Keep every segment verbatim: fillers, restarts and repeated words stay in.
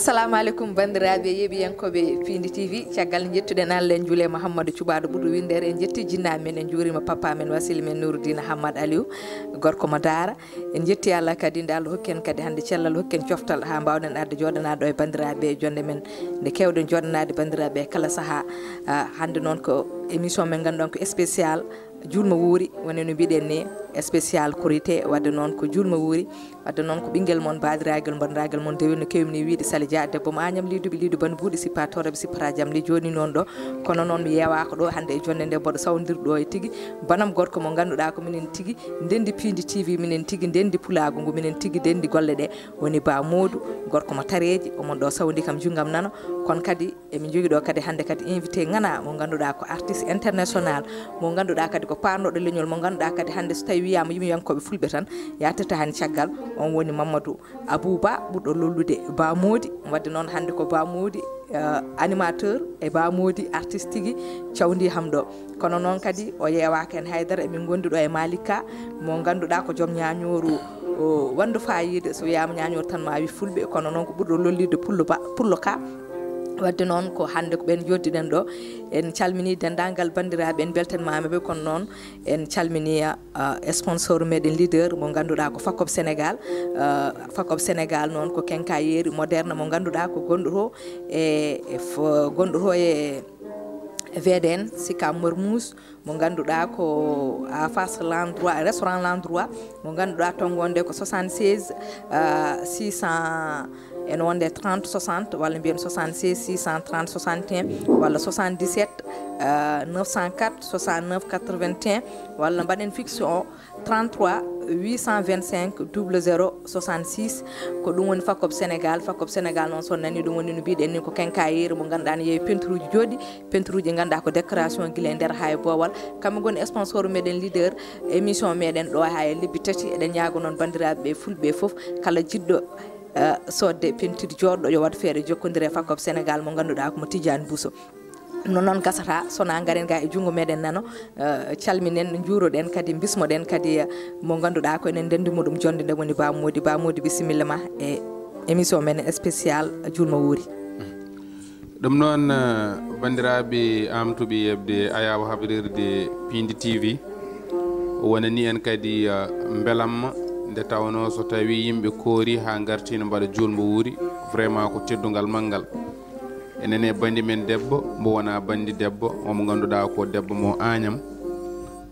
Assalamu aleykum, banndiraaɓe yeeɓiyankooɓe Piindi T V. Caggal nde njettuɗen Allah, en njuule Mouhamadou Cuɓaaɗo ɓurɗo winndere, en njetti jinnaaɓe men, en njuurima papa men, wasila men Nouroudine Hamad Aliou, gorko mo Daara. En njetti Allah kadi nde Allah hokki en kadi hannde cellal, hokki en coftal haa mbaawɗen arde jooɗanaade ɗo e banndiraaɓe e jonnde men nde keewɗen jooɗanaade banndiraaɓe e kala sahaa. Ah, hannde noon ko émission men ngannduɗon ko spécial Juulmo Wuuri, woni no mbiɗen ni, spécial Korité, wadde noon ko Juulmo Wuuri. Wadde noon ko ɓinngel mon, baadiraagal, banndiraagal mon dewel no keewmi ni wiyde Sali Dia, debbo mo Agnam, liiduɓe liidu bana buuɗi, sippa tooreeɓe, sippata jam li jooni noon ɗo. Kono noon mi yeewaaka ɗo hannde e jonnde nde, mboɗo sawndir ɗo e tigi banam gorko mo ngannduɗaa ko minen tigi ndenndi Piindi T V, minen tigi ndenndi pulaagu ngu, minen tigi ndenndi golle ɗe, woni Ba Modou, gorko mo Tareeji, omon ɗo sawndi kam junngam nano. Kono kadi emin njogii ɗo kadi hannde kadi invité ŋana mo ngannduɗaa ko artiste international, mo ngannduɗaa kadi ko paarnoɗo leñol, mo ngannduɗaa kadi hannde so tawi wiyaama yimɓeyankooɓe fulɓe tan yaltata heen caggal, on woni Mamadou Abouba, ɓurɗo lollude Ba Mody. Wadde noon hannde ko Ba Mody, eh, animateur, e Ba Mody artiste tigi cawndi ham ɗo. Kono noon kadi o yeewaaka heen haydara, emin ngondi ɗo e Malika, mo ngannduɗaa ko joom ñaañooru, o, wondu faayiida. So wiyaama ñaañooru tan ma wi fulɓe, kono noon ko ɓurɗo lollirde pullo ba, pullo ka. Wadde noon ko hannde ko ɓeen njoddiɗen ɗo. En calmini denndaangal banndiraaɓe, en mbeltanmaama ɓe, kono noon en calmini, ah, sponsor meɗen leader mo ngannduɗaa ko Fakop Sénégal. Ah, Fakop Sénégal noon ko quincaillerie moderne mo ngannduɗaa ko gonɗo to e, e fo-, gonɗo to e V D N Sicap Mermoz, mo ngannduɗaa ko à face l'endroit, restaurant l'endroit, mo ngannduɗaa tonngo nde ko soixante-seize, ah, six cents, ene wonde trente soixante, walla mbiyen soixante-seize six cent trente soixante et un, walla soixante-dix-sept, euh, neuf cent quatre soixante-neuf quatre-vingt-un, walla mbaɗen fixe o trente-trois huit cent vingt-cinq double zéro soixante-six. Ko ɗum woni Fakop Sénégal. Fakop Sénégal noon, so on nanii ɗum, woni no mbiɗen ni, ko quincaillerie mo ngannduɗaa ne yeewi peintureji jooɗi, peintureji ngannduɗaa ko décoration gila e nder haa e boowal. Kamɓe ngoni sponsor meɗen leader émission meɗen ɗo haa e lebbi tati. Eɗen ñaago noon banndiraaɓe ɓe fulɓe fof, kala jiɗɗo, eh, soodde peinture jooɗɗo yo waɗ feere jokkondire e Fakop Sénégal mo ngannduɗaa ko mo Tidiane Bousso. No noon gasata, so na ngaren ga e junngo meɗen nano, eh, calminen, njuuroɗen kadi, bismoɗen kadi, eh, mo ngannduɗaa ko enen ndenndi muɗum jonnde nde woni Ba Mody. Ba Mody, bisimilla ma e émission men spécial Juulmo Wuuri. Ɗum noon, eh, banndiraaɓe, am tuɓi yeɓde ayaawo habrirde Piindi T V. Wonani en kadi, eh, mbelamma nde tawnoo so tawii yimɓe koori haa ngartii no mbaɗa Juulmo Wuuri, vraiment ko teddungal manngal. Enen e banndi men debbo, mbo wonaa banndi debbo, omo ngannduɗaa ko debbo mo Agnam.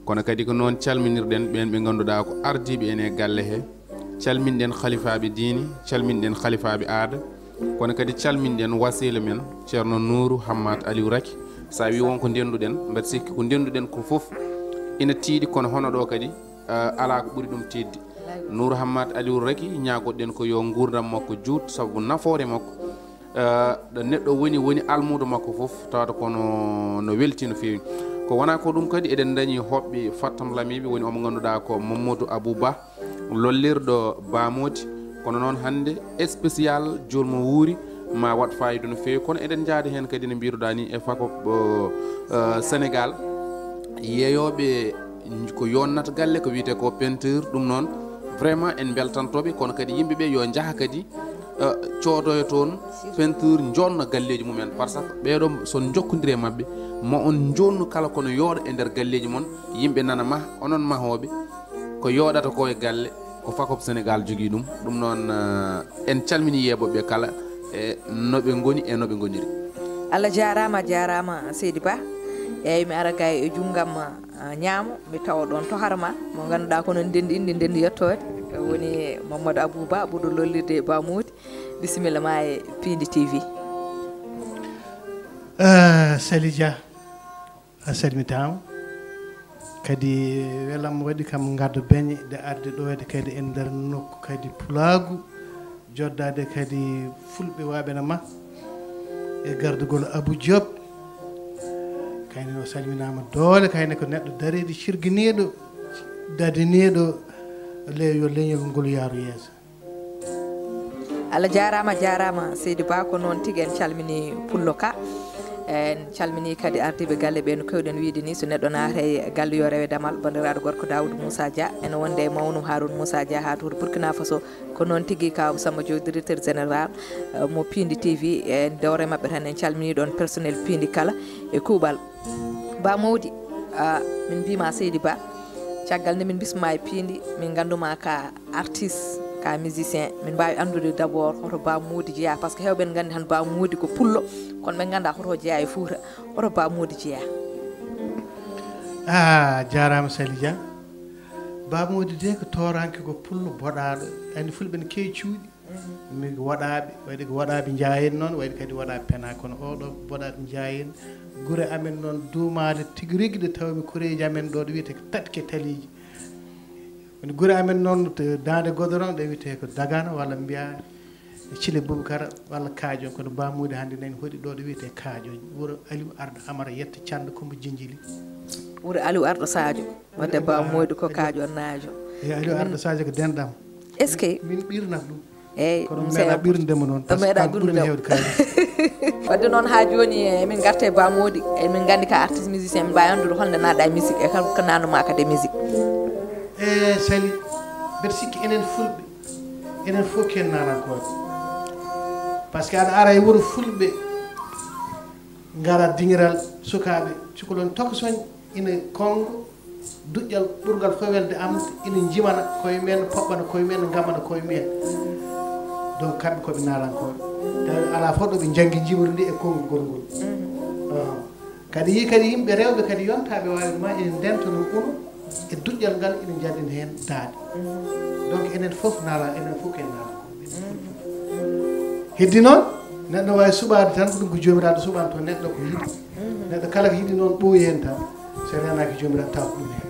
Kono kadi ko noon calminirɗen ɓeen ɓe ngannduɗaa ko ardiiɓe en e galle he. Calminɗen halifaaɓe diine, calminɗen halifaaɓe aada. Kono kadi calminɗen wasiila men, Ceerno Nuuru Hammat Aliou Raky. So a wii won ko ndennduɗen, mbeɗa sikki ko ndennduɗen ko fof ina tiiɗi, kono hono ɗo kadi, eh, alaa ko ɓuri ɗum tiiɗde. Nuuru Hammat Aliou Raky, ñaagoɗen ko yo nguurndam makko juut, sabu nafoore makko. Eh, ɗo neɗɗo woni, woni almuudo makko fof, tawata kono no welti no feewi. Ko wonaa ko ɗum kadi, eɗen ndañi hoɓɓe Fattam Lamiɓe, woni omo ngannduɗaa ko Mamadou Abou Ba, lollirɗo Ba Mody. Kono noon hannde spécial Juulmo Wuuri ma waɗ faayiida no feewi. Kono eɗen njaadi heen kadi no mbiruɗaa ni e Fakop, eh, Sénégal, yeeyooɓe ko yonnata galle, ko wiyetee ko peinture, ɗum noon vraiment en mbeltantooɓe, kono kadi yimɓe ɓe yo njaha kadi, eh, coodoya toon peinture, jonna galleeji mumen, par ce que ɓeeɗo so on njokkondiri e maɓɓe, ma on njonnu kala kono yooɗa e nder galleeji mon, yimɓe nana maha, onon mahooɓe, ko yooɗata ko e galle, ko Fakop Sénégal jogii ɗum. Ɗum noon, eh, en calmini yeeɓooɓe kala e no ɓe ngoni e no ɓe ngoniri. Allah jaaraama, a jaaraama seydi Ba. Eyyi, mi ara ga e junngam, ah, ñaamo, mi tawa ɗoon to harma, mo ngannduɗaa ko noon ndenndi indi, ndenndi yettoode. Woni Mamadou Abou Ba, ɓurɗo lollirde Ba Mody. Bisimilla ma e Piindi T V. Eh, Sali Dia, a salmitaama. Kadi welam waɗi kam ngaddo beñe de arde ɗoyde kadi e nder nokku kadi pulaagu, joddaade kadi fulɓe waaɓe no ma e gardugol Abou Diop. Kayne o salminaama doole, kayne ko neɗɗo dareeɗo, cirginiiɗo, dadiniiɗo le-, yo leñol ngol yaaru yeeso. Allah jaaraama, jaaraama seydi Ba, ko noon tigi en calmini pullo ka. En calminii kadi ardiiɓe galle ɓe, no keewɗen wiyde ni, so neɗɗo naata e galle yo rewe damal. Banndiraaɗo gorko Daawuda Moussa Dia, ene wonde e mawnum Harouna Moussa Dia haa to Burkina Faso. Ko noon tigi, Kaaw Samba Diop, directeur général, eh, mo Piindi T V, e dowre maɓɓe tan en calminii ɗoon personnel Piindi kala e kuuɓal. Ba Mawdi, ah, min mbiima Seydi Ba, caggal nde min mbismaa e Piindi, min ngannduma ka artiste, ka musicien, min mbaawi anndude d'abord hoto Ba Mawdi jeyaa, parce que heewɓe ne nganndi tan Ba Mawdi ko pullo, kono ɓe nganndaa hoto o jeyaa e Fuuta, hoto Ba Mawdi jeyaa. Ah, jaaraama Sali Dia. Ba Mawdi de ko tooranke, ko pullo boɗaaɗo. Anndi fulɓe ne keewi cuuɗi. Mi ko waɗaaɓe, waɗi ko waɗaaɓe njaayen noon, waɗi kadi waɗaaɓe pena, kono oɗo boɗaaɗo njaayen. Gure amen noon duumaade tigi rigi, ɗo tawmi koreeji amen ɗo, ɗo wiyetee ko Tatke Taliiji. Woni gure amen noon to Daande Godoron, ɗo wiyetee ko Dagana, walla mbiya Cile Bubakara, walla Kaajoon, kono Ba Mawdi hannde nani hoɗi ɗo, ɗo wiyetee Kaajoon. Wuro Aliou Arɗo Amara Yetta Cannda Kumba Jinjili. Wuro Aliou Arɗo Sadio, wadde Ba Mawdi ko Kaajoon naajo. E Aliou Arɗo Sadio ko denɗam. Est-ce que Min ɓirnat ɗum. Eyyi, Kono ɗum meeɗa seeɗa. Ɓirnde mo noon, Ɗo par ce que meeɗa kanko ɓuri ɓirnde mo mo. Heewde kaalis. Wadde noon haa jooni, eh, min ngarta e Ba Mawdi, emin nganndi ka artiste musicien, min mbaawi anndude holnde naatɗa e musique, e kala ko naatnuma ka de musique. E Sali, mbeɗa sikki enen fulɓe, enen fof ken naalankooɓe. Par ce que aɗa ara e wuro fulɓe, ngara dingiral sukaaɓe, cukalon tokosoñ, ina konngo, duƴƴal ɓurgal fof welde am, ina njimana koye men, poɓɓana koye men, ngamana koye men. Donc kamɓe koɓe naalankooɓe. Tawi alaa fof ɗo ɓe njanngi njimri ndi e konngol ngol. Kadi yii kadi yimɓe rewɓe kadi yontaaɓe waawi ma ina ndentano uno e duƴƴal ngal, ina njaddina heen daaɗe. Donc enen fof naala, enen fof ken naala. Heddi noon, neɗɗo waawi suɓaade tan ko ɗum ko joomiraaɗo suɓanto neɗɗo ko yiɗi. Neɗɗo kala ko yiɗi noon ɓooyi heen tan, so reenaaki joomiraaɗo taw ko ɗum heen.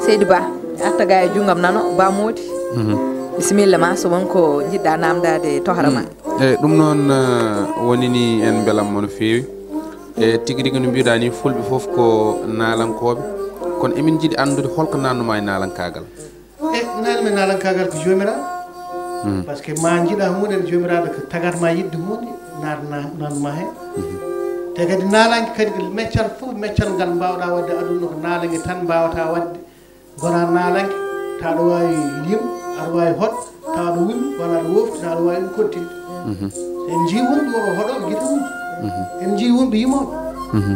Seydi Ba, arta ga e juungam nano, Ba Mawdi. Bisimilla ma, so won ko njiɗɗa namdaade tohra ma. E ɗum noon, eh, woni ni en mbelamma no feewi. E tigi rigi no mbiɗa ni, fulɓe fof ko naalankooɓe, kono emin njiɗi anndude holko naatnuma e naalankaagal. E naatnumi e naalankaagal ko joomiraaɗo. Par ce que ma njiɗa huunde, joomiraaɗo ko tagat ma yiɗde huunde, naatna naatnuma heen. Te kadi naalanke kadi ko meccal fof, meccal ngal mbaawɗa waɗde aduna ko naalanke tan mbaawata waɗde. Gona naalanke, tawa aɗa waawi yim, aɗa waawi hoɗ, tawa aɗa wumi, walla aɗa wofti, tawa aɗa waawi ɗum kontinde. En njii wonɓe o hoɗooɓe gite mum. En njii wonɓe yimooɓe.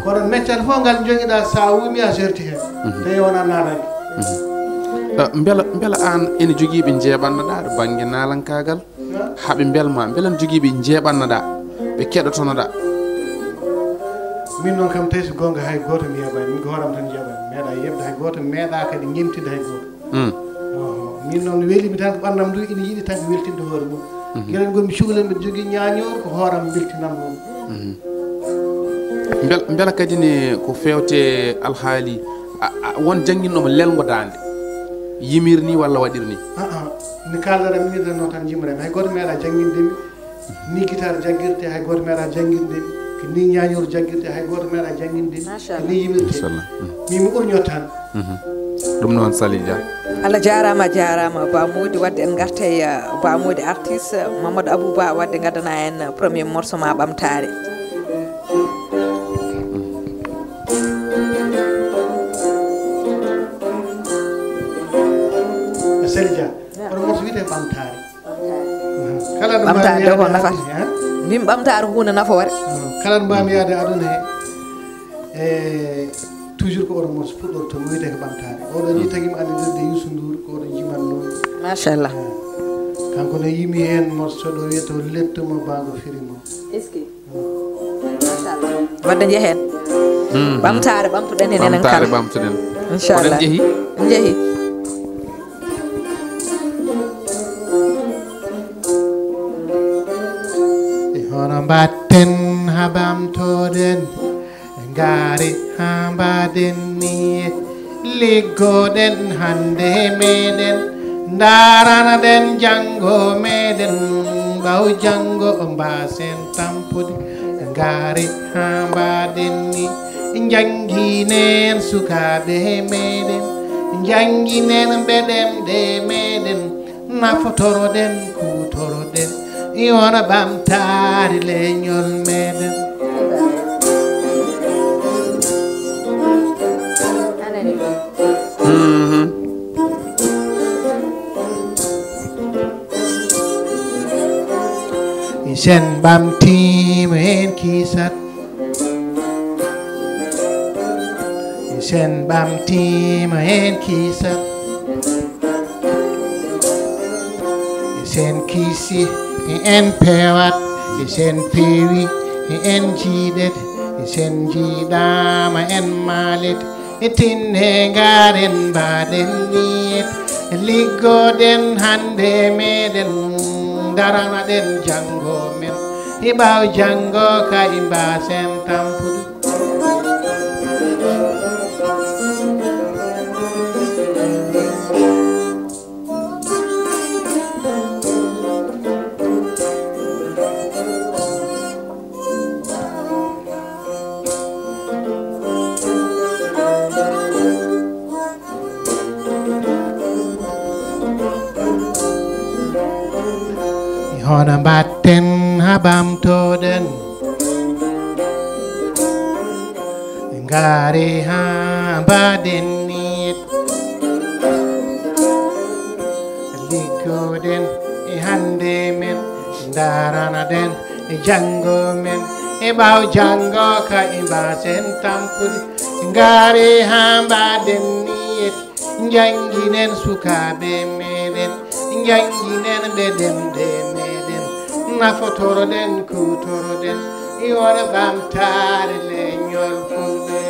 Kono meccal fof ngal njogiɗa, sa wumi a serti heen. Tawi wona naalanke. Eh, mbela, mbela aan ene jogiiɓe njeeɓannoɗa to bannge naalankaagal? Haɓe mbelma, mbela ne jogiiɓe njeeɓannoɗa, ɓe keɗotonoɗa? Min noon kam tawi so goonga hay gooto mi yeeɓani, min ko hooram tan njeeɓani, meeɗa yeeɓde hay gooto, meeɗa kadi ñemtinde hay gooto. Oho, min noon welimi tan ko ɓannam ndu ina yiɗi tan ko weltinde hoore mum. Gila ngonmi cukalel mbiɗa jogii ñaañoor ko hooram mbeltinam noon. Mbel, mbela kadi ne ko feewte alhaali, a, a, won jannginɗoma lelngo daande, yimir ni walla waɗir ni? Aa, mi kaaldanam minirdanno tan jimrami, hay gooto meeɗa jannginde mi ni guitare janngirte, hay gooto meeɗa jannginde mi ko ni ñaañoor janngirte, hay gooto meeɗa jannginde mi ko ni yimirte. Min mi urño tan. Ɗum noon Sali Dia. Allah jaaraama, a jaaraama Ba Mawdi. Wadde en ngarta e, uh, Ba Mawdi artiste, uh, Mamadou Abou Ba, wadde ngaddana en, uh, premier morceau ma ɓamtaare. Sali Dia, oɗo morceau wiyetee ɓamtaare. Kala no Ɓamtaare mbaawmi de ko yaade nafata. Aduna he, ha? Min ɓamtaare ko huunde nafoore. Kala no mbaawmi yaade aduna he, e toujours ko oɗo morceau fuɗɗorto mo wiyetee ko ɓamtaare. Oɗo ni tagi mo anndirde Youssou Ndour, ko oɗo jiman noon. Machallah. Kanko ne yimi heen morceau ɗo wiyetee lettu mo bango firi mo. Est-ce que? Machallah. Wadde njehen. Ɓamtaare ɓamtuɗen heen enen Ɓamtaare kala. Ɓamtuɗen. Inchallah. Oɗon jehi? En njehi. E hono mbatten haa ɓamtoɗen, ngaari haa mbaɗen niyet, liggoɗen hannde meɗen, ndaranaɗen janngo meɗen, ɓawo janngo mbasen tampude, ngaari haa mbaɗen ni, njannginen sukaaɓe meɗen, njannginen ɓe ɗemɗe meɗen, nafotoroɗen, kuutoroɗen, wona ɓamtaare leñol meɗen. Sen ɓamtiima en kisat. Sen ɓamtiima en kisat. Sen kisi en pewat. Sen pewi en jiiɗet. Sen jiiɗaama en maalet. E tinne ngaren mbaɗen niyet. Liggoɗen hannde meɗen. Daranaɗen janngo men. Hiɓaw janngo ka imbasen tampude. Hono mbatten haa ɓamtoɗen. Ngari haa mbaɗen nit. Liggoɗen e hannde men, ndaranaɗen e janngo men, e ɓaawo janngo ka e mbasen tampude. Ngari haa mbaɗen nit. Njannginen sukaaɓe meɗen, njannginen ɓe ɗemɗe meɗen, nafotoroɗen, kuutoroɗen, yoore ɓamtaare leñol fulɓe.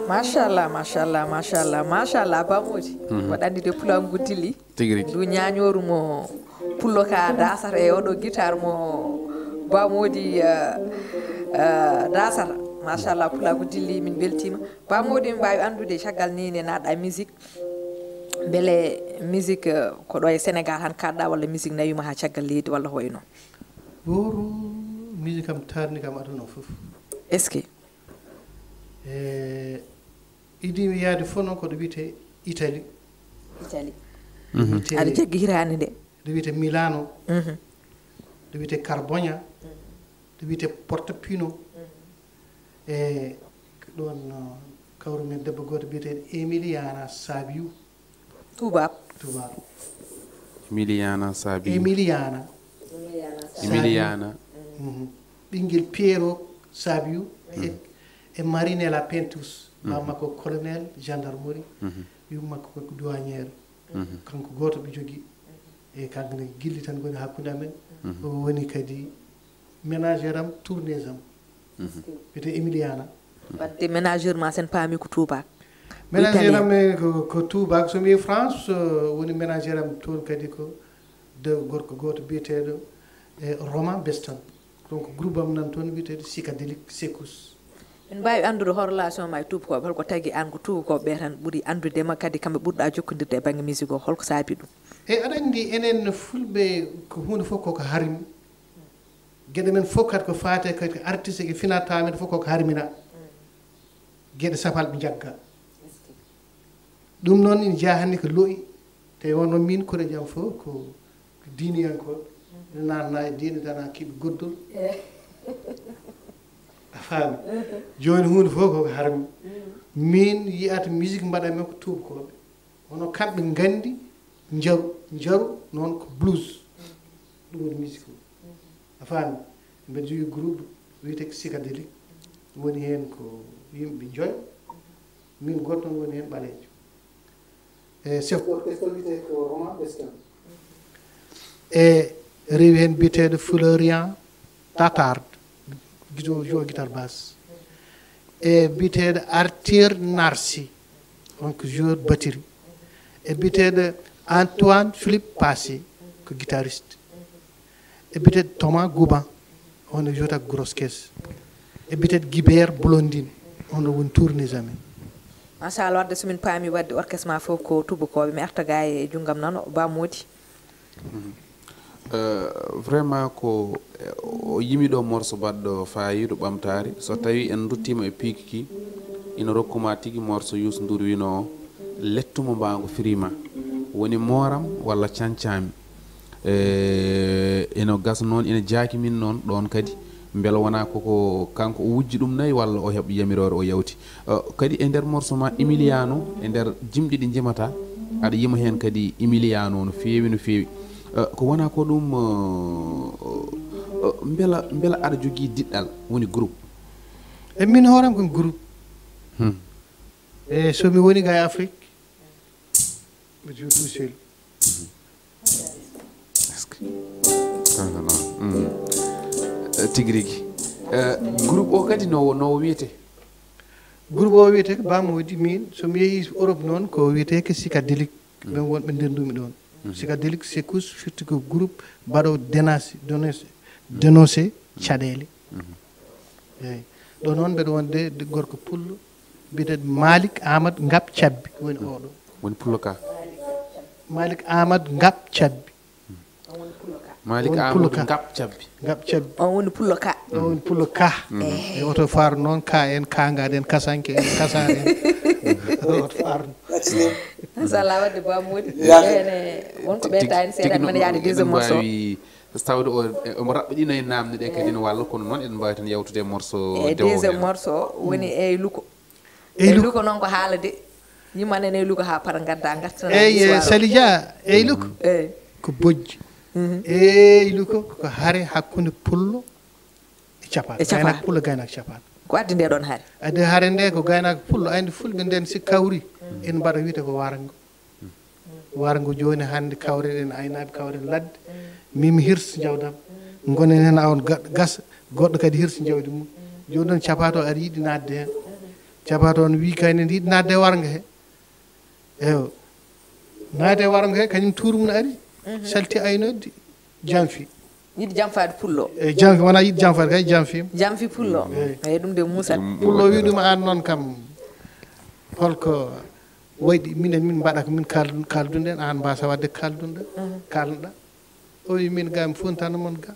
Machallah, machallah, machallah, machallah, Ba Mody. Waɗa anndi de pulaar ngu dilli. Tigi rigi. Ndu ñaañooru mo pullo ka dasata e oɗo guitar mo Ba Mody, eh, eh, dasata. Machallah, pulaar ngu dilli, min mbeltiima. Ba Mody, min mbaawi anndude caggal ni ne naatɗa musique. Mbele musique, eh, ko ɗo e Sénégal han kaɗɗa walla musique nawima ha caggal leydi walla ko wayi noon? Gooto, musique am taarni kam aduna o fof. Est-ce que? E idimi yaade fof noon ko ɗo wiyetee Italie. Italie. Wiyetee- Aɗa jaggi hitaande nde. Ɗo wiyetee Milano. Mhm. Ɗo wiyetee Carbogna. Ɗo wiyetee Portofino. E ko ɗoon, uh, kawru men debbo gooto biyeteeɗo Emiliana Sabiu. Tubaab. Tubaab. Emiliana Sabiu. Emiliana. Emiliana. Mhm. Ɓinngel Piero Sabiu e, e Marinella Pentus. Baaba makko colonel gendarmerie. Yumma makko ko douanière. Kanko gooto ɓe jogii. E kanko ne gilli tan ngoni hakkunde amen. O woni kadi ménagère am, tourneuse am. Wiyetee Emiliana. Wadde ménageur ma sen paami ko tubaak. Ménagère am e ko, ko tubaak. So mi France, uh, woni ménagère am toon kadi ko de gorko gooto biyeteeɗo e Roman Beston. Donc groupe am nan toon biyeteeɗo Psychedelic Secousse. Min mbaawi anndude hol relation ma e tuubakooɓe, holko tagi aan ko tuubakooɓe ɓe tan ɓuri anndude ma, kadi kamɓe ɓurɗa jokkondirde e bannge musique o, holko saabi ɗum? E aɗa anndi enen fulɓe ko huunde fof koko harmi. Geɗe men fof kadi ko faate kadi ko artiste e finata men fof koko harmina. Geɗe sapalɓe njagga. Ɗum noon ina jeyaa hannde ko lo'i. Tawi wonno min koɗe jam fof ko, ko diiniyankooɓe. Ina naatna e diine dana kiɓe goddol. A faami? Jooni huunde fof koko harmi. Min yiyata musique mbaɗa men ko tuubakooɓe. Kono kamɓe nganndi njaru, njaru noon ko blues. Ɗum woni musique o. A faami? Mbeɗa jogii groupe wiyetee ko Psychedelic. Woni heen ko yimɓe njoyo. Min gooto tan woni heen ɓaleejo. E chef d'orchestre wiyetee ko Roman Beston. E rewi heen biyeteeɗo Florian Tatard, guito-, joueur guitare basse. E biyeteeɗo Arthur Narcy, on ko joueur batterie. E biyeteeɗo Antoine Philippe Passy, ko guitariste. E biyeteeɗo Thomas Gouban, on ne joueur ak grosse caisse. E biyeteeɗo Guibert Blondin, on o woni tourneuse amen. Machallah, wadde so min paami wadde orchestre ma fof ko tuubakooɓe, mi arta ga e junngam nano, Ba Mody. Eh, vraiment ko eh, o yimi ɗo morso baɗɗo faayidu ɓamtaari. So tawi en duttima e piiki ki, ina rokkuma tigi morso Youssou Ndour wino o, lettumo mbango firima woni mooram walla cancami. Eh, ina gasa noon, ina jaaki min noon ɗoon kadi, mbela wona koko kanko o wujji ɗum nayi walla o heɓ yamiroore o yawti. Eh, kadi e nder morso ma Emiliano, e nder jimɗi ɗi jimata, aɗa yima heen kadi Emiliano no feewi, no feewi. Eh, ko wona ko ɗum, eh, eh, mbela mbela aɗa jogii diɗɗal woni groupe? E min hooram ko groupe. Hmm. E so mi woni ga e Afrique, mi joue tout seul. Est-ce que? Ah, non. Hmm. Eh, tigi rigi. Eh, groupe o kadi no no wiyete? Groupe o wiyete ko Bamodi. Min so mi yehi Europe noon ko wiyete ko Psychedelic. Ɓen wonɓe ndendumi ɗon. Psychedelic Secousse firti ko groupe baɗo dénoncé, dénoncé, dénoncé caɗeele. Eyyi. Ɗo noon mbeɗo wonde gorko pullo biyeteɗo Malik Amadou Ngap Cabbi woni oɗo. Woni pullo ka. Malik Amadou Ngap Cabbi. Malik Amadou Ngap Cabbi. Ngap Cabbi. On woni pullo ka. On woni pullo ka. E oto far noon ka en kangaɗen kasanke en kasaren. Oto far. Machallah wadde bamodi ene wonko ɓeyta en seeɗa mbaɗa yaade deuxième morceau. Tawde o omo raɓɓiɗino e namde ɗe kadi no walla kono noon eɗen mbawi tan yawtude e morceau e deuxième morceau. Woni eyluko. Eyluko noon ko haala de. Yimma nen eyluko ha para gadda gartana. Eyyi Sali Dia. Eyluko. Eyyi. Ko bojji. Eyluko ko hare hakkunde pullo e capan. E capan. Gaynak pullo gaynak capan. Ko addi nde ɗon hare? Addi hare nde ko gaynak pullo ayndi fulɓe nden si kawri en mbaɗa wiyte ko warango. Warngo jooni hannde kawren en aynaaɓe, kawren ladde. Min mi hirsa jawdam. Ngonen heen awon gasa, goɗɗo kadi hirsa jawdi mum. Jooni noon capato ari yiɗi naatde heen. Capato on wii kayne ndi yiɗi naatde e warngo he. Eyo. Naati e warngo he kañum tuuru mum ari. Salti aynodde. Janfi. Yiɗi janfaade pullo. E janfi wona yiɗi janfaade kay janfi. Janfi pullo. Eyi ɗum de Moussa. Pullo wi ɗum aan noon kam holko wayɗi minen min mbaɗa ko min kaldunɗen aan mbasa wadde kaldunɗa kalnuɗa. O wi min ga mi funtana mon ga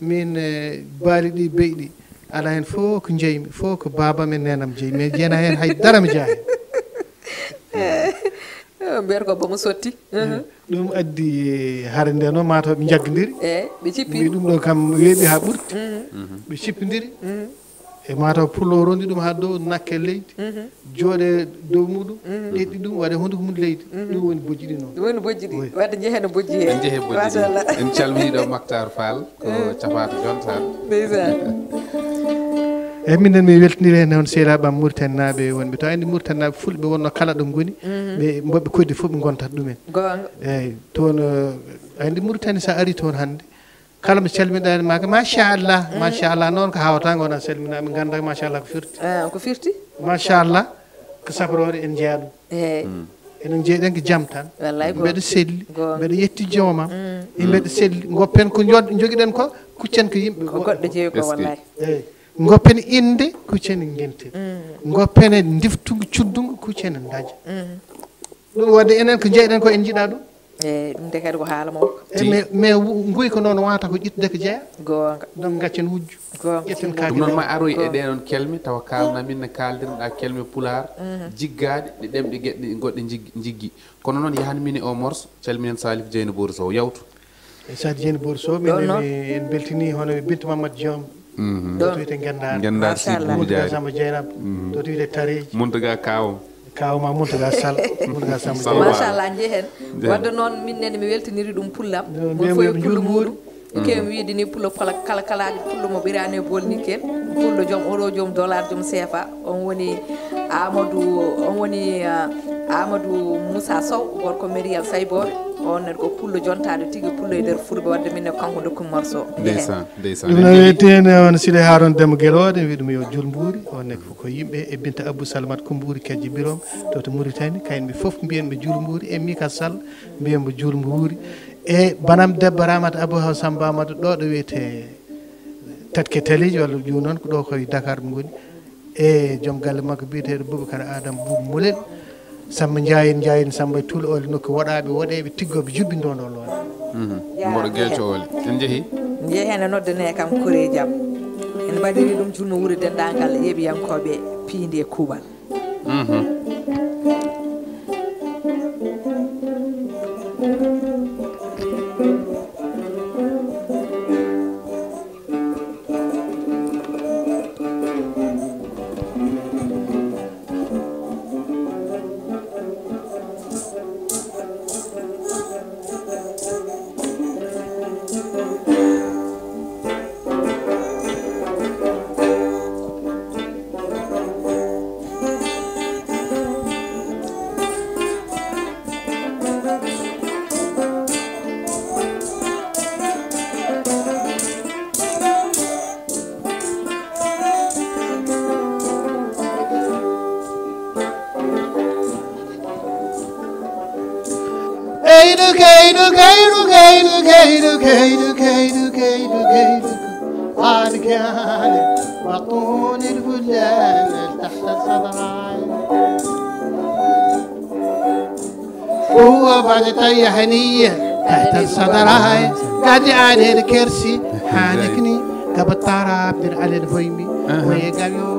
min e, baali ɗi beyɗi ala heen fof ko jeymi fof ko babam e nenam jeyi mais jeyna heen hay dara mi jeya heen. Mbiyata ko bomo sotti. Ɗum addi hare nde noon mataw ɓe njaggondiri. Eyi ɓe cippiri. Ɗum ɗo kam weeɓi haa ɓurti. Ɓe cippondiri. E mataw pullo rondi ɗum haa dow nakke leydi. Jooɗe dow muɗum. Ɗeɗɗi ɗum waɗe hunduko mum leydi. Ɗum woni bojji ɗi noon. Ɗum woni bojji ɗi. Wadde jehe no bojji he. En jehe bojji ɗi. En calmini ɗo Mactar Fall. Ko capato jontaɗo. Ndeysan. Eyi minen mi weltindiri heen noon sehilaɓam Mauritanie naaɓe wonɓe to andi Mauritanie naaɓe fulɓe wonno kala ɗo ngoni ɓe mboɓe koddi fof ɓe gontata ɗumen. Goonga. Eyyi toon andi Mauritanie sa ari toon hannde kala mo calmiɗa en maka machallah machallah noon ko hawata gona salminaɓe ganda machallah ko firti. Ko firti? Machallah ko sabrore en jeeya ɗum. Eyyi. Enen jeyɗen ko jam tan. Wallay goonga. Mbeɗa selli, goonga, mbeɗa yetti joomam. E mbeɗa selli, goppen ko jod- jogiɗen ko, kuccen ko yimɓe. Ko goɗɗo jeeyi ko. Wallay. Eyyi. Goppen innde, kuccen ngenten. Goppen e ndiftungu cuddungu, kuccen ndaja. Ɗum wadde enen ko jeyɗen ko en jiɗa ɗum. Eyyi ɗum de kadi ko haala mawɗo. Eyyi mais mais nguyka noon wata ko ƴittude ko jeeya. Goonga. Donc gaccen wujju. Goonga. Ƴetten kaake. Ɗum noon ma aroy e ɗee ɗoon kelme tawa kaalna min no kaaldirɗa kelme pulaar jiggaaɗe ɗe ɗemɗe geɗe goɗɗe jiggi. Kono noon yahan min e o morso calminen Salif Dieynaba Sow yawtu. E Salif Dieynaba Sow min en mbeltini hono Binta Mamadou Diom. Ɗo to wiyte Ngendaar. Ngendaar Sidi Mountaga Diary. Samba Dieynaba. To to wiyte Tareji. Mountaga Kaw. Kaw ma Mountaga Sall. Mountaga Samba Dieyna. Machallah njehen. Wadde noon min nene mi weltiniri ɗum pullam. Mon fof e pullo muɗum. Ken wiide ni pullo kala kala kalaaji pullo mo ɓiraani e bool ni ken. Pullo joom euro joom dollar joom seefa. On woni Amadou on woni ah, Amadou Moussa Sow gorko Meriyal Saybooɓe. On ne ko pullo jontaaɗo tigi pullo e nder fulɓe wadde min ne kanko dokkumi morceau. Ndeysan. Ɗum no wiyetee noon Sile Harouna Demo Gelooɗo, wiɗum yo Julmbuuri, on ne ko yimɓe e Binta Abou Salmat Kumbuuri Kejje Birom, to to Mauritanie, kayen ɓe fof mbiyen ɓe Julmbuuri, e Mika Sall mbiyen mo Julmbuuri, e banam debbo Ramata Abou Haw Samba Amadou ɗo ɗo wiyetee Tatke Taleeji walla ɗum noon ko ɗo koye Dakar ɓe ngoni. E joom galle makko biyeteeɗo Boubacar Adama Boubou Moulel, Samba Ndiaye en Ndiaye en Samba e Tuul Oole nokku woɗaaɓe woɗeeɓe tiggooɓe jubbi ndondo loore. Mboɗo gelco oole en njehi. Njehi heen e noddane kam koreeji am en mbaɗiri ɗum julmo wuro denndaangal yeeɓiyankooɓe piindi e kuuɓal. كيدو، كيدو، كيدو، كيدو، كيدو. عارك يعني بطون الفلان تحت الصدراي. هو بعد طيحني تحت الصدراي. قاعد على الكرسي حانكني. قبل طراب دير على الفيمي. ويقالوا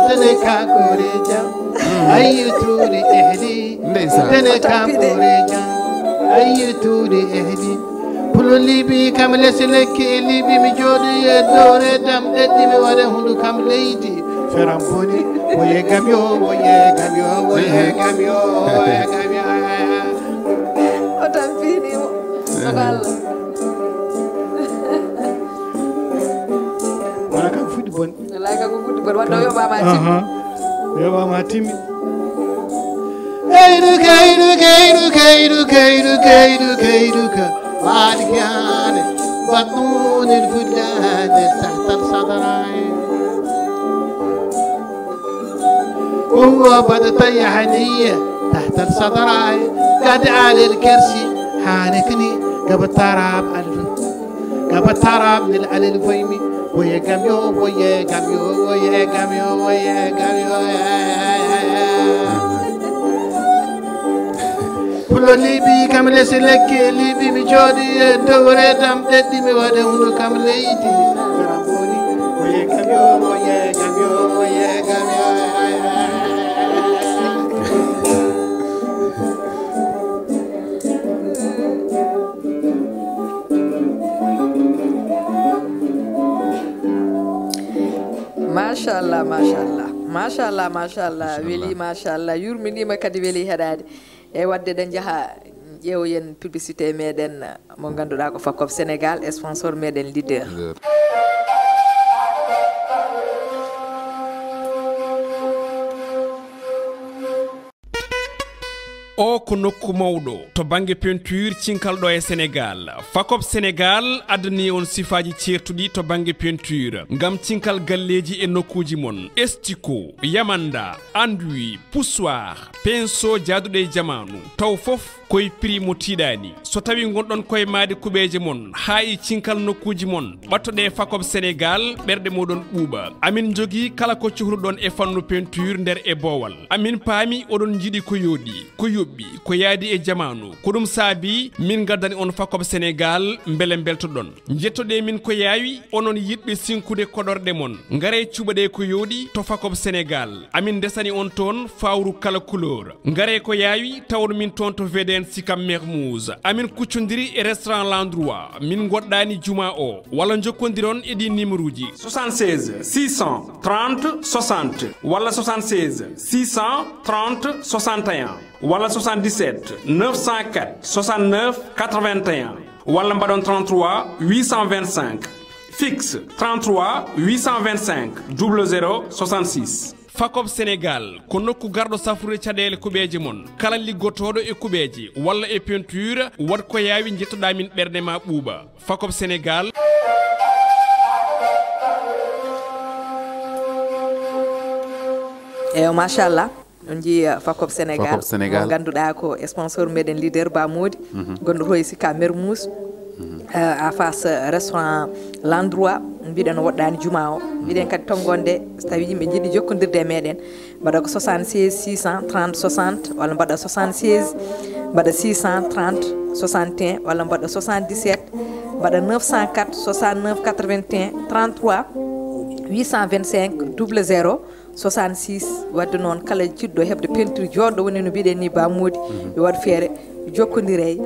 تنكا كوريجا. أي توري إهلي. Ndeysaan. Tene kam koreja, ayi tuuɗi ehdi. Pulo libi kam lesi lekki e libi mi jooɗi e dow reedam ɗeɗɗi mi waɗa hundu kam leydi. Feram boni, woye gam yo, woye gam yo, woye gam yo, woye gam yo. O tampinimo. Baba Allah. Wona kam fuɗɗi boni. Wallahi kanko fuɗɗi boni wadde o yoɓama timmi. Aha. Yoɓama timmi. Kaydu, kaydu, kaydu, kaydu, kaydu, kaydu, kaydu ka. Waɗi kane, battunil gudane tahtal sadrai. Uwa bada tayahaniya tahtal sadrai. Gadi alil kersi, hanikni, gabatarab alfu. Gaba tarab nil alil boymi. Boye gam yo, boye gam yo, boye gam yo, boye gam yo. Pulo libi kam lesi lekki libi mi jooɗi e dow reedam ɗeɗɗi mi waɗa hunu kam leydi. Boye gam yo, boye gam yo, boye gam yo. Machallah machallah machallah machallah weli machallah yurminima kadi weli heɗade. E wadde ɗen jaaha ƴeewoyen publicité meɗen mo ganduɗa ko Fakop Sénégal sponsor meɗen leader. O ko nokku mawɗo to bannge peinture cinkal ɗo e Senegaal. Fakop Senegaal addani on sifaaji ceertuɗi to bannge peinture ngam cinkal galleeji e nokkuuji mon. Estiko, yamanda, anduwi, puswar, pinceau jaaduɗo e jamaanu. Taw fof koye prix mo tiiɗaani. So tawi ngonɗon koye maade kuɓeeje mon haa e cinkal nokkuuji mon, ɓattoɗe Fakop Senegaal, ɓerɗe moɗon ɓuuɓa. Amin njogii kala ko cohluɗon e fannu peinture nder e boowal. Amin paami oɗon njiɗi ko yooɗi, ko yoɓɓi, ko yaadi e jamaanu. Ko ɗum saabi min ngaddani on Fakop Senegaal mbele mbeltoɗon. Njettoɗee min ko yaawi, onon yiɗɓe sinkude koɗorɗe mon. Ngaree cuɓaɗee ko yooɗi to Fakop Senegaal. Amin ndesani on toon fawru kala couleur. Ngaree ko yaawi, tawon min toon to V D N Sicap Mermoz. Amin kuccondiri e restaurant L'Endroit. Min ngoɗɗaani juma o. Walla njokkondiron e ɗii nimeruuji. Soixante-seize six cent trente soixante walla soixante-seize six cent trente soixante et un walla soixante-dix-sept neuf cent quatre soixante-neuf quatre-vingt-un walla mbaɗon trente-trois huit cent vingt-cinq. Fixe trente-trois huit cent vingt-cinq double zéro soixante-six. Fakop Senegaal ko nokku garɗo safrude caɗeele kuɓeeje mon. Kala liggotooɗo e kuɓeeje walla e peinture, waɗ ko yaawi njettoɗaa min ɓerɗe ma ɓuuɓa. Fakop Senegaal. Eyo machallah. On njii Fakop Sénégal. Fakop Sénégal. Mo ngannduɗaa ko sponsor meɗen leader Ba Mody. Mhm. Gonɗo to e Sicap Mermoz. Mhm. Euh, en face, euh, restaurant L'Endroit. Mbiɗen o woɗɗaani juma o. Mbiɗen kadi tonngonde so tawi yimɓe njiɗi jokkondirde e meɗen. Mbaɗa ko soixante-seize six cent trente soixante walla mbaɗa soixante-seize mbaɗa six cent trente soixante et un walla mbaɗa soixante-dix-sept mbaɗa neuf cent quatre soixante-neuf quatre-vingt-un trente-trois huit cent vingt-cinq double zéro soixante-six. Wadde noon kala jiɗɗo heɓde peinture jooɗɗo woni no mbiɗen ni Ba Mody, yo waɗ feere jokkondire e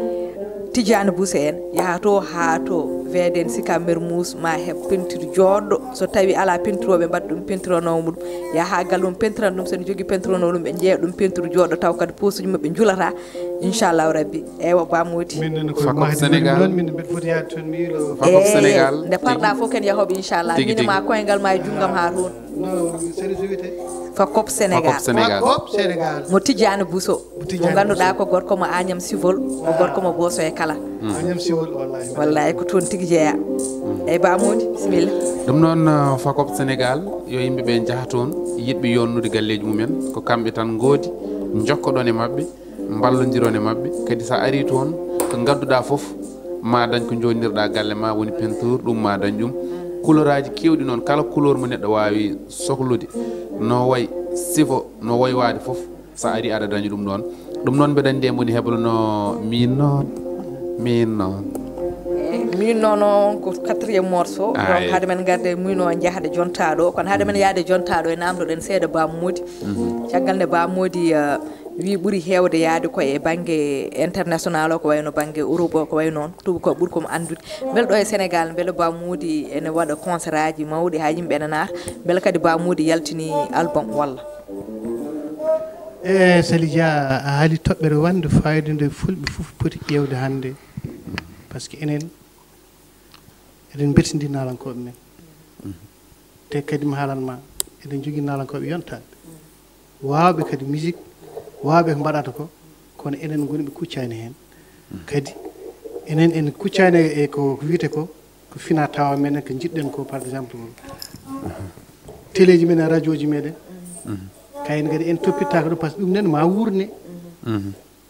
Tidiane Bousso en, yaha to haa to V D N Sicap Mermoz ma heɓ peinture jooɗɗo. So tawi ala peinture o ɓe mbaɗa ɗum peinture o nawmu ɗum, yaha haa galle mum peinture an ɗum, so ne jogii peinture o nawmu ɗum ɓe njeeya ɗum peinture jooɗɗo taw kadi posuji maɓɓe njulata. Inchallahu rabbi. Eywa Ba Mody. Min nene koye Fakop mahdi Sénégal. Min noon min mbeɗa foti yaade toon mi ilo. Fakop Sénégal. Nde parɗa fof ken yahoɓe inchallah. Tigi, min tigi. Ma koyngal ma e junngam ha toon. No service wiyete? Fakop Sénégal. Fakop Sénégal. Fakop Sénégal. Mo Tidiane Bousso. Mo Tidiane mo ganduɗa Bousso. Ko gorko mo Agnam Civol, ko gorko mo Booso e kala. Agnam Civol wallahi. Wallahi ko toon tigi jeeya. Eywa Ba Mody bisimilla. Ɗum noon uh, Fakop Sénégal yo yimɓe ɓe njaha toon yiɗɓe yonnude galleji mumen ko kamɓe tan ngoodi jokkoɗon e maɓɓe. Mballondiron e maɓɓe kadi so a arii toon ko ngadduɗaa fof Ma dañ ko jonnirɗa galle ma woni peinture, ɗum ma dañ ɗum. Couleur aji kewɗi noon, kala couleur mo neɗɗo wawi sohlude, no way sifo, no way waade fof, sa ari aɗa dañi ɗum ɗon. Ɗum noon mbeɗa anndi en woni heblono min noon, min noon. Min noon on ko quatrième morceau. Donc hade men garde min o jahade jontaɗo, kono hade men yaade jontaɗo e namdoɗen seeɗa Bam Mody. Caggal nde Bam Mody, uh, wi ɓuri heewde yaade ko e bannge international o, ko wayno bannge Europe o, ko way noon, tubakoɓe ɓuri komo anndude. Mbele ɗo e Sénégal, mbele Bam Mody ene waɗa concert aji mawɗi ha yimɓe ene naata, mbele kadi Bam Mody yaltini album walla? E Sali Dia, a haali toɓɓere wande fayida nde fulɓe fof poti ƴeewde hannde, par ce que enen eɗen mbeltindi naalankooɓe men, te kadi mi haalan ma, eɗen jogii naalankooɓe yontaaɓe, waawɓe kadi musique, waawɓe ko mbaɗata ko, kono enen ngoni ɓe kuccaani heen. Kadi enen en kuccaani e ko wiyete ko, ko fina tawa meɗen ko njiɗɗen ko, par exemple, teleeji meɗen, radioji meɗen, kayen kadi en toppittaaka ɗum, par ce que ɗum nen ma wuurne.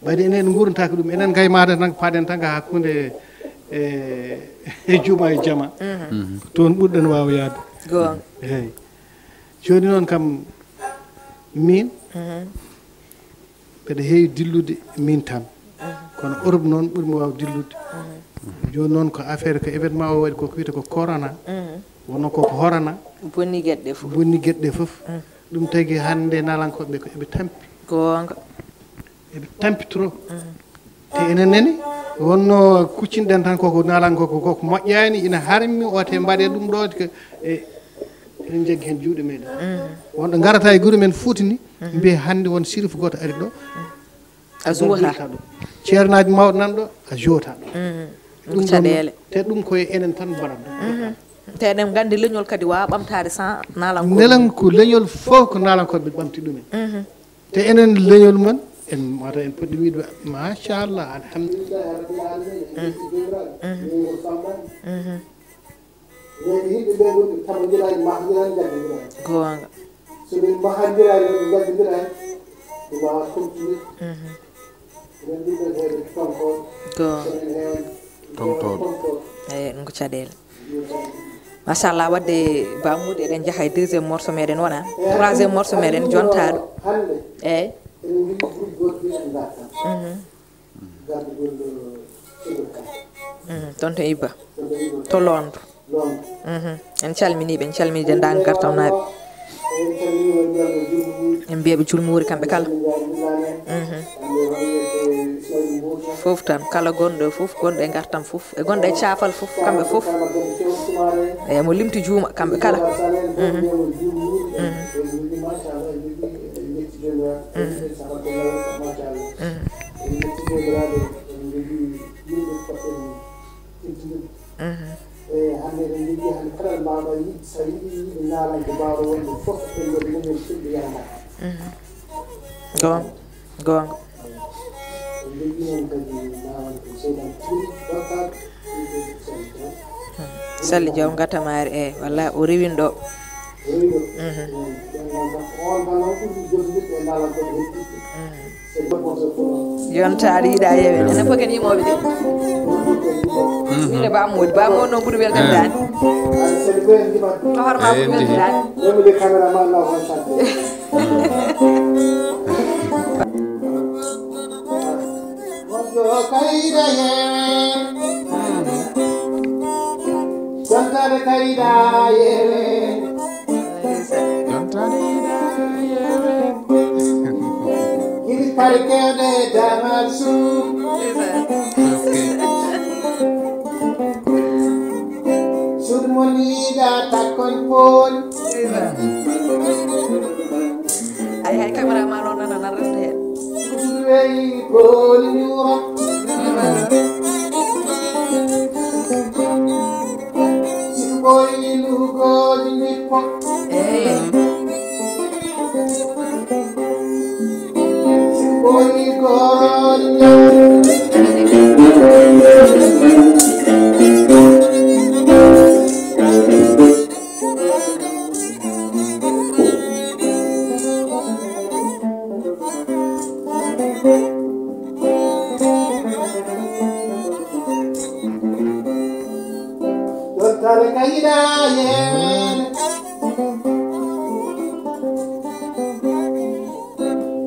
Ɓayde enen en nguurntaka ɗum, enen gay maɗa tan ko paɗen tan ko hakkunde e e juuma e jama. Ko toon ɓurɗen waaw yaade. Goonga. Eeyi. Jooni noon kam, min mbeɗa heewi dillude min tan, kono Europe noon ɓurmi waaw dillude. Jooni noon ko affaire, ko événement o waɗi, koko wiyete ko corona, wonno koko horana, Bonni geɗe ɗe fof. Bonni geɗe ɗe fof. Ɗum tagi hannde naalankooɓe ko eɓe tampi. Goonga. Eɓe tampi trop. Te enen nene wonno kuccinɗen tan koko naalankooɓe koko moƴƴani, ina harmi, o te mbaɗe ɗum ɗo, e eɗen jaggi heen juuɗe meɗen. Wonɓe ngarata e gure men Fuuta ni, mbiye hannde won sirif gooto ari ɗo, A jouwata. Ceernaaji mawɗo nan ɗo, a jouwata ɗo. Ɗum ɗon, Caɗeele. Te ɗum koye enen tan mbaɗat ɗum. Te eɗen nganndi leñol kadi wawa ɓamtaade sans naalankooɓe. Nelen ko leñol fof ko naalankooɓe ɓamti ɗumen. Te enen leñol mon, en mata en poɗɗi wiide machallah, alhamdulillah rabbil alamin, en jetti jomiraɗo, min ko sambani. Wonɓe yimɓe ɓe wonɓe tamondirani, mahdiraani, njaggondiraani. Goonga. So min mahandiraani, min njaggondiraani, ɗum wawa continude. Eɗen ɗum ɗon heewde tonko. Goonga. Eɗen heewde Toŋtooɗo. Tonko. Eyi, ɗum ko caɗeele. Machallah, wadde Bam Mody eɗen njaha e deuxième morceau meɗen wona. Troisième morceau meɗen jontaɗo. Hannde Eyi. Eɗen njiɗi groupe goto mbiɗen ngartan. Garde golle Ibra Kane. Mhm, tonton Ibba. Tonton Ibra To Londres. Londres. Mhm. En calminiiɓe, en calminii denndaangal Gartam naaɓe. En calmini wonɓe Julmuuri. En mbiyaɓe Julmuuri kamɓe kala. Min njaari Milan en. Mhm. Hannde wonɓe e Ismaïl Mbour. Fof tan, kala gonɗo e fof, gonɗo e Gartam fof, e gonɗo e Caafal fof, kamɓe fof. Eyi, mo limti juuma, kamɓe kala. Goonga, goonga. Salli Jaw ngatamaari, eyi, walla o rewino ɗo. Mhm. Yontaade yiɗa yewe. Enen fof ken yimooɓe de. Min e Bam Mody. Bam Mody noon ɓuri weltande daani. To hoore ma ɓuri weltande daani. Même les caméramans là vont chanter. Moƴƴo kayra yewe. Jontaade kayra yewe. Jontaade yiɗa yewe. Yiɗi kare kewɗe damal suum. Suudu mon yiɗa takkon pool. Ay, hay caméra ma noon nana nan rewta heen. Suudu weyi pool ñuura. Siɗu ɓoyni lugooji ndippo. Eyi. Siɗu ɓoyni goonga. Tare ka yiɗa yeeweede.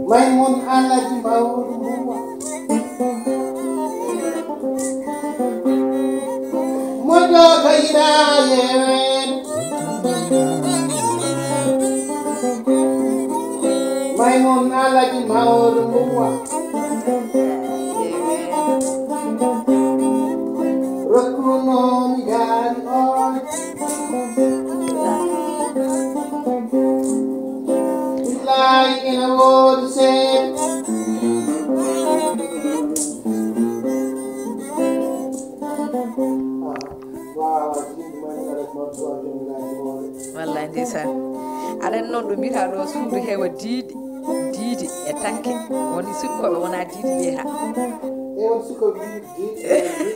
Maymun Alaji Mawɗo Mbuwa. Moƴƴo ka yiɗa yeeweede. Maymun Alaji Mawɗo Mbuwa. Rokkuno mi gaari on. Billahi ina woodi seeɗa. Wallay ndeysaan. Aɗa anndi noon ɗo mbiyataa ɗo suudu heewa diidi, diidi e takke. Woni sukkooɓe wonaa diidi njeyataa. E won sukkooɓe diidi, diidi, diidi.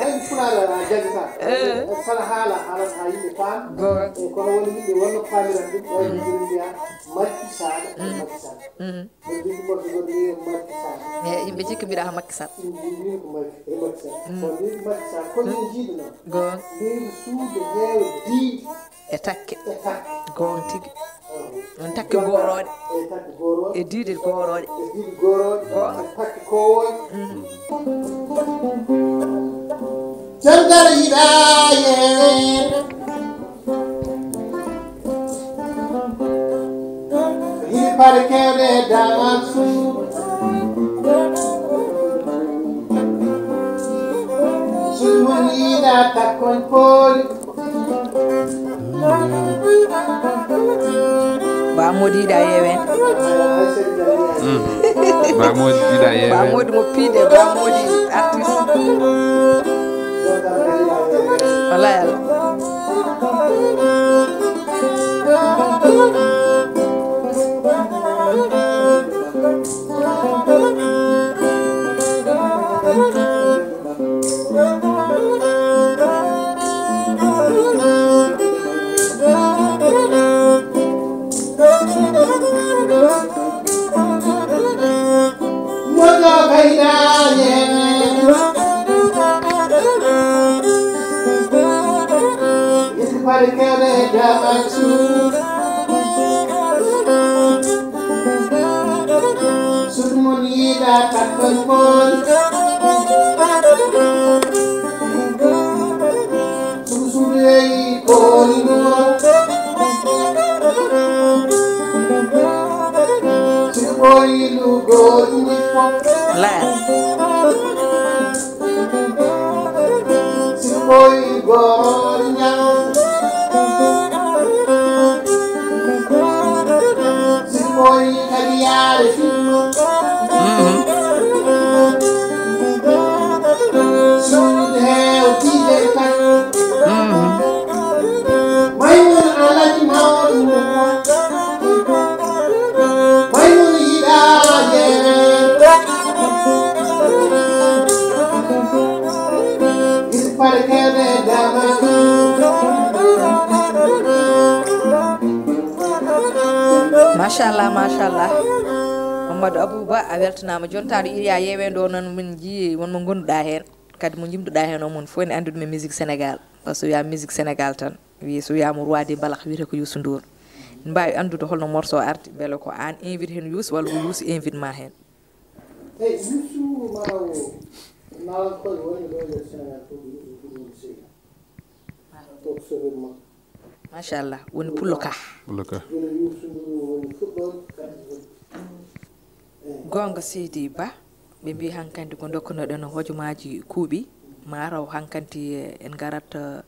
Ay, Pulaar a jaggataa. Eh. Kala haala, haalata haa yimɓe paam. Goonga. E kono won yimɓe wonno paamirat ɗum, wayno joni mbiya Makki Sall, Makki Sall. Mhm. Won yimɓe goɗɗo goɗɗo wiya Makki Sall. E yimɓe jikki mbiɗa ko Makki Sall. Yimɓe mbiya ko Makki, e Makki Sall. Mm. Kono mbiya ko Makki Sall, kono min jiiɗo noon. Goonga. Mbiya suudu heewa diidi. E takke. E takke. Goonga tigi. On takke goorooɗe. E takke goorooɗe. E diidi goorooɗe. E diidi goorooɗe. Goonga. E takke koowooɗe. Mhm. Caggal yiɗa yeeweede. Yiɗi paɗe keewɗe e damal suudu. Suudu mon yiɗa takkon pooli. Ba Mody yiɗa yeewen. Ba Mody yiɗa yeewen. Ba Mody mo piide, Ba Mody artiste. Wallay Allah. Suudu mon yiɗa tappal pol. Suudu suudu yeyi poli ɗum. Suudu poli ɗum gori ɗum fof. La. Sikoy goor ñaw. Sikoy kadi yaare filmo. Mhm. Suudu heew tiide tan. Mhm. Maymun Alaji mawɗo. Maymun yiɗa yeewe. Machallah, machallah. Mamadou Abou Ba, a weltanaama. Jooni taɗo iri a yeewe ɗo noon, min njii won mo ngonnduɗaa heen. Kadi mo njimduɗaa heen o, mon fof ene anndi ɗum e musique Sénégal. Par ce que so wiyaa musique Sénégal tan, wiyi so wiyaama roi des mbalax wiyetee ko Youssou Ndour. Min mbaawi anndude holno morceau o arti, mbele ko aan invite heen Youssou walla ko Youssou invite ma heen? Eyi, Youssou ma o naalan koye woni ɗo e nder Sénégal fof, ko Youssou Ndour woni seydi. Koko sofir makko. Machallah, woni pullo ka. Pullo ka. Gila Youssou Ndour woni fuɗɗoode, kadi woni. Eyi. Goonga Seydi Ba, ɓe mbii hankandi ko dokkunoɗen hojomaaji kuuɓi, ma raw hankandi en ngarat, eh,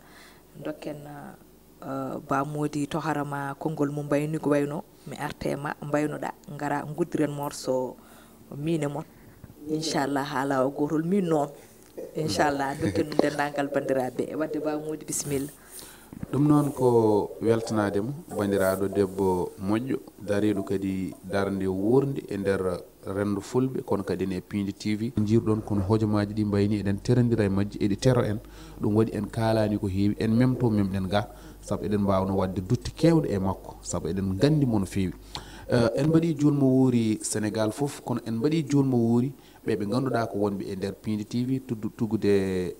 dokken, eh, Ba Mody tohara ma konngol mum mbayni ko wayno, mi arte ma mbaynoɗa, ngara nguddiren morceau miin e mon. Inchallah, haala o gootol, miin noon. Inchallah, dokken ɗum denndaangal banndiraaɓe. Wadde Ba Mody, bisimilla. Ɗum noon ko weltanaade mo, banndiraaɗo debbo moƴƴo, dariiɗo kadi darnde wuurnde e nder renndo fulɓe, kono kadi ene e Piindi T V. Njiiruɗon kono hojomaaji ɗi mbayni eɗen terondira e majji, eɗi tero en. Ɗum waɗi en kaalaani ko heewi, en memto memɗen ga, sabu eɗen mbaawno waɗde dutte keewɗe e makko, sabu eɗen nganndi mo no feewi. Eh, en mbaɗii juulmo wuuri Senegaal fof, kono en mbaɗii juulmo wuuri ɓe ɓe ngannduɗaa ko wonɓe e nder Piindi T V, tuddu-, tuggude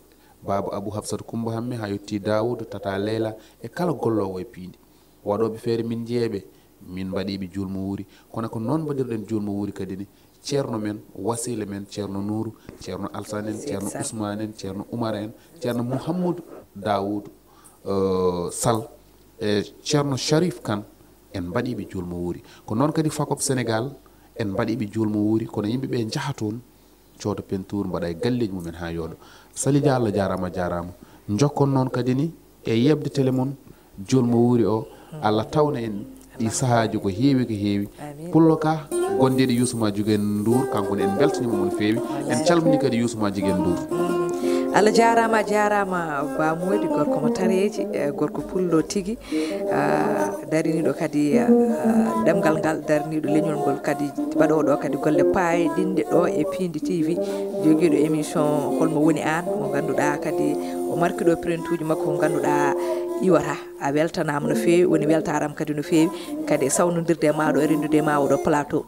Baaba Abu Hafsat Kumba Hamme, haa yotti Daawuud, Tata Leyla, e kala golloowo e piindi. Waɗooɓe feere min njeeɓe, min mbaɗiiɓe juulmo wuuri. Kono ko noon mbaɗirɗen juulmo wuuri kadi ni, ceerno men, wasiila men, ceerno Nuuru, ceerno Alsan en, ceerno Usmaan en, ceerno Umar en, ceerno Muhammadu Daawuud, eh, Sal, e ceerno Sharif Kan, en mbaɗiiɓe juulmo wuuri. Ko noon kadi Fakop Senegaal, en mbaɗiiɓe juulmo wuuri, kono yimɓe ɓe njaha toon, cooda peinture, mbaɗa e galleeji mumen haa yooɗo. Sali Dia, Allah jaaraama, a jaaraama. Njokkon noon kadi ni e yeɓde télé mon, juulmo wuuri o, Allah tawna en ɗi sahaaji ko heewi, ko heewi. Amin. Pullo Ka, gondiiɗo Yuusuma Jigeen Nduur, kanko ne en mbeltaniima mo no feewi. En calminii kadi Yuusuma Jigeen Nduur. Mm. Allah jaaraama, a jaaraama, Ba Moodi, gorko mo tareeji, eh, gorko pullo tigi. Ah, dariniiɗo kadi, ah, ɗemngal ngal, dariniiɗo leñol ngol kadi, waɗooɗo kadi golle paayɗinɗe ɗo e Piindi T V, jogiiɗo émission Holmo Woni Aan, mo ngannduɗaa kadi o marki ɗo prentuuji makko, ko ngannduɗaa iwata. A weltanaama no feewi, woni weltaaram kadi no feewi, kadi e sawnondirde e maa ɗo, e renndude e maa oɗo plateau.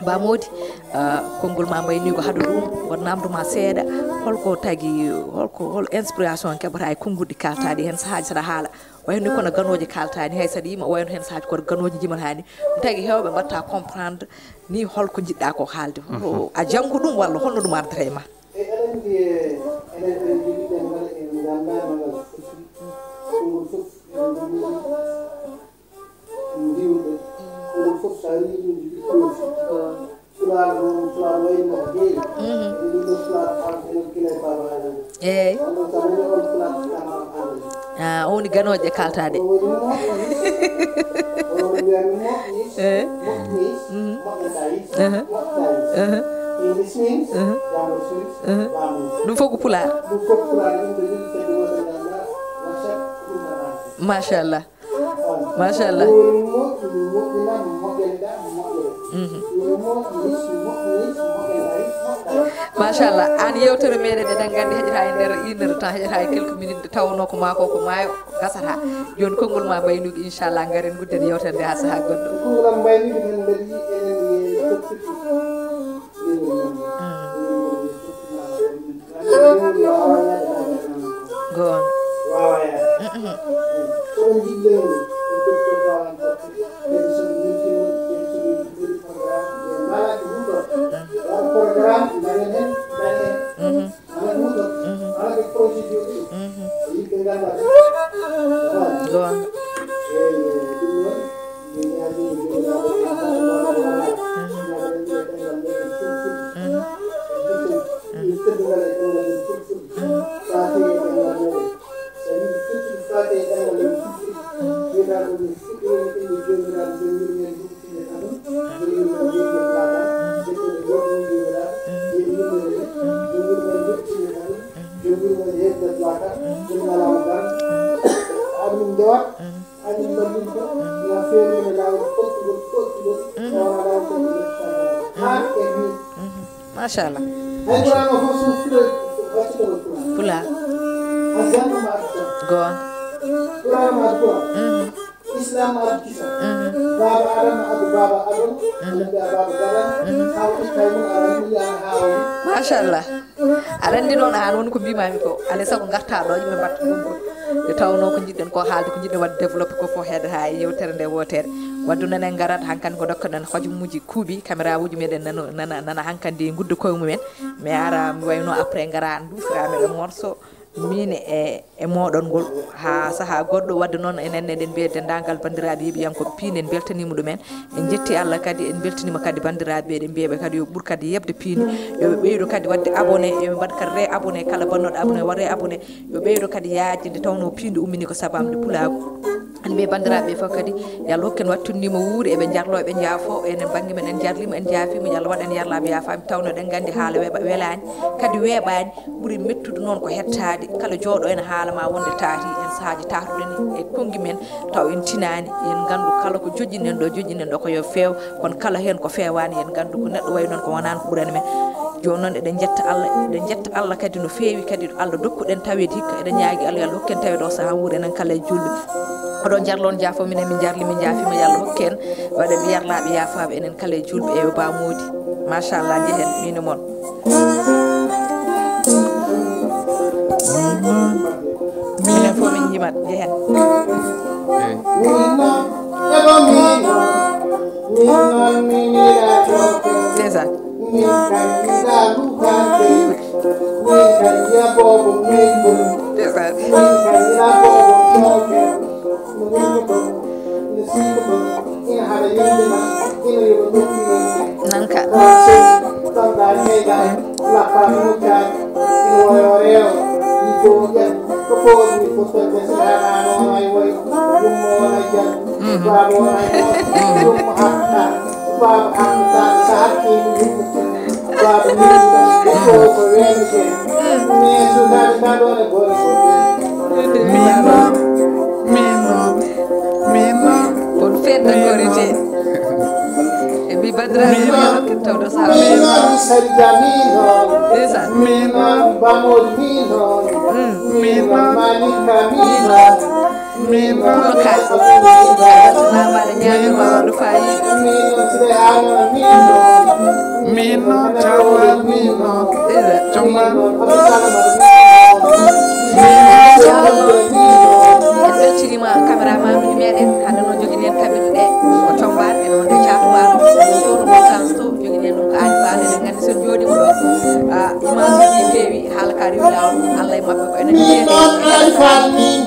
Ba Moodi, ah, konngol ma mbayni ko hado ɗum, won namdo ma seeɗa, holko tagi, holko, hol inspiration keɓata e konnguɗi kaltaɗi heen sahaaji saɗa haala? Wayno ni kono ganooji kaltaani, hay saɗa yima wayno heen sahaaji koto ganooji njimataani. Ɗum tagi heewɓe mbaɗta comprendre ni holko njiɗɗa ko haalde. Mhm. Ko a janngu ɗum walla holno ɗum ardata e ma? E aɗa anndi, e enen ɓen njiɗi ɗen mbaɗa en ngannda no ngal foti. Ɗum fof en njiɗi ndiwde. Ɗum fof so a yii ɗum njiɗi ɗum. Pulaar noon, Pulaar wayno ko heewi. Mhm. Ene ɗum ɗo Pulaar haalde enen gila e Baaba Aadama. Eey. Kono so woni on Pulaar Pulaar haalde. Ah, o woni ganooje kaltaade. O woni moƴƴo ni. O woni mbiyan moƴƴi. Eey. Moƴƴi. Mhm. Moƴƴata yi. Mhm. Moƴƴata yi. Mhm. English means, mhm, Jambo means, mhm, Baamu. Ɗum fof ko Pulaar. Ɗum fof Pulaar, ɗum ko yimɓe kadi wonɓe ngannduɗaa, wasa ko ɗum tan. Machallah. Machallah. Mhm. Machallah. Aan yewtere meɗen eɗen nganndi heƴata e nder une heure de temps, heƴata e quelques minutes, nde tawnoo ko maa ko, ko maayo gasata. Jooni konngol ma mbaynuɗo, inchallah, ngaren ngudden yewtere nde haa sahaa goɗɗo. Konngol am mbaynuɗo tan mbaɗi enen e toppitde. Mm. Goonga. Mm, mm. Mm. Mhm. Mhm. Goonga. Mhm. Mhm. Mhm. Machallah. Pulaar. Goonga. Mhm. Islam addi kisa. Mhm. Baaba Adama addi baaba Adama. Mhm. Ɓe mbiya baaba Gadam. Mhm. Haw itta e mum, aɗa anndi, aɗa haawi. Machallah. Aɗa anndi noon, aan woni ko mbimami ko. Alaa e sago ngarta ɗo, yimɓe mbaɗta ɗum ko. Nde tawnoo ko njiɗɗen ko haalde, ko njiɗɗen waɗde développé ko fof heedata e yewtere nde wootere. Wadde noon en ngarat hankandi ko dokkoɗen hojomuuji kuuɓi, caméra uji meɗen nano, nana, nana hankandi ngudda koye mumen. Mi ara, mi wayno après ngara nduufira meɗen morceau. Miin e, e mooɗon ngol haa sahaa goɗɗo. Wadde noon, enen eɗen mbiya denndaangal banndiraaɓe yeeɓiyankooɓe Piindi, en mbeltaniima ɗumen. En njetti Allah kadi, en mbeltaniima kadi banndiraaɓe, eɗen mbiya ɓe kadi yo ɓur kadi yeɓde Piindi, yo ɓe ɓeydo kadi waɗde abonné, yo ɓe mbaɗ kadi re-abonné, kala bannooɗo abonné, waɗ re-abonné, yo ɓeydo kadi yaajde, nde tawnoo Piindi ummini ko sabaamde pulaagu. En mbiya banndiraaɓe fof kadi, yo Allah hokku en wattundiima wuuri, eɓe njarloo, eɓe njaafoo, enen bannge men, en njarliima, en njaafiima, yo Allah waɗ en yarlaaɓe, yaafaama, tawno eɗen nganndi haala weeɓa-, welaani, kadi weeɓaani. Ɓuri mettude noon ko hettaade kala jooɗo ene haala ma wonde taati en sahaaji taatuɗen e konngi men, taw en tinaani, en nganndu kala ko joƴƴinɗen ɗo, joƴƴinɗen ɗo ko yo feew, kono kala heen ko feewaani, en nganndu ko neɗɗo wayi noon ko wonaani ko ɓurani men. Jooni noon eɗen njetta Allah, eɗen njetta Allah kadi no feewi kadi ɗo Allah dokkuɗen taweede hikka, eɗen ñaagi Allah yo Allah hokku en taweede o sahaa wuuri enen kala e juulɓe. Oɗon njarloo, on njaafoo, minen min njarli, min njaafiima, yo Allah hokku en waɗen yarlaaɓe, yaafaaɓe enen kala e juulɓe e yo Ba Moodi. Machallah, njehen, miin e mon. Minen fof min njimat, jehen. Eyi. C'est ça. C'est ça. Nanka. Min noon, min noon, min noon. Kono fedde korite. E mbi badraɓe min noon, tawɗo saabu. Min noon, Sadio Dia, min noon. Ndeysaan. Min noon, Bamodi, min noon. Mm. Min noon, Malika, min noon. Min noon. Ko ka. Aɗa weltanaama, aɗa ñaagima, waɗu faayiida. Min noon, Siré Aamana, min noon. Min noon, Cawal, min noon. Ndeysaan. Cawal. En mbeltiniima caméraman uji meɗen, hannde noon jogini en kaɓirɗe ɗe ko Combaan, ene wonde Caatu Waalo, ɗo to no Moussa Sow jogini en ɗum ko Aali Faal, eɗen nganndi so en jooɗiima ɗo, ah, image uji ɗi peewi, haala ka rewi laawol, Allah e maɓɓe ko enen jeeɗe.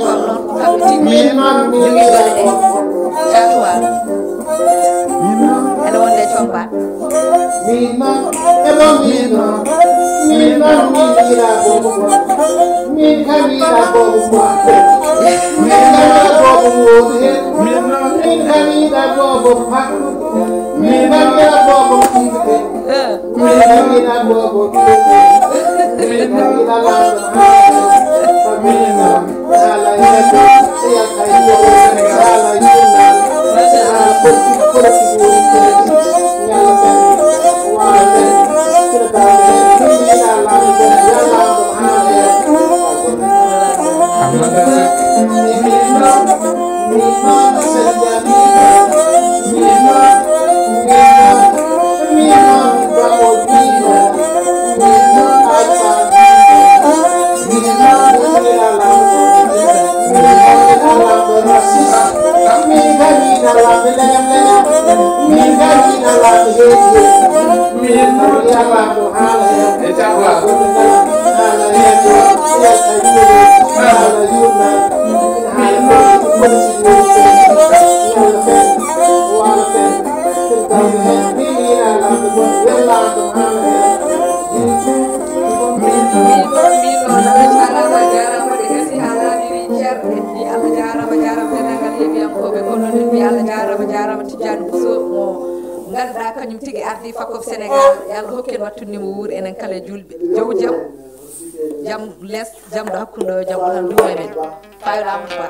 Kono noon ko kamɓe tigi jogii golle ɗe, Caatu Waalo, ene wonde Combaan. Min noon, e ɗo min noon, min noon, min yiɗa boobo Ba. Min kam yiɗa boobo Ba. Min kam yiɗa boobo Woodu heen. Min noon, min kam yiɗa boobo Fakku. Min kam yiɗa boobo Kiite. Min kam yiɗa boobo Kiite. Min kam yiɗa laawol. Min noon. Min noon, min noon, Allah jaaraama, nde gasi haa laaɓiri cer, en mbi Allah jaaraama, jaaraama denndaangal yeeɓiyankooɓe. Kono noon en mbi Allah jaaraama, jaaraama Tijjaani Buso mo ngannduɗaa kañum tigi ardii Fakkof Sénégal. Yo Allah hokku en wattude mo wuur enen kala e juulɓe. Jaw jam, jam les, jam ɗo hakkunde o, jam o tan duuma e men. Faayo Amadou Ba.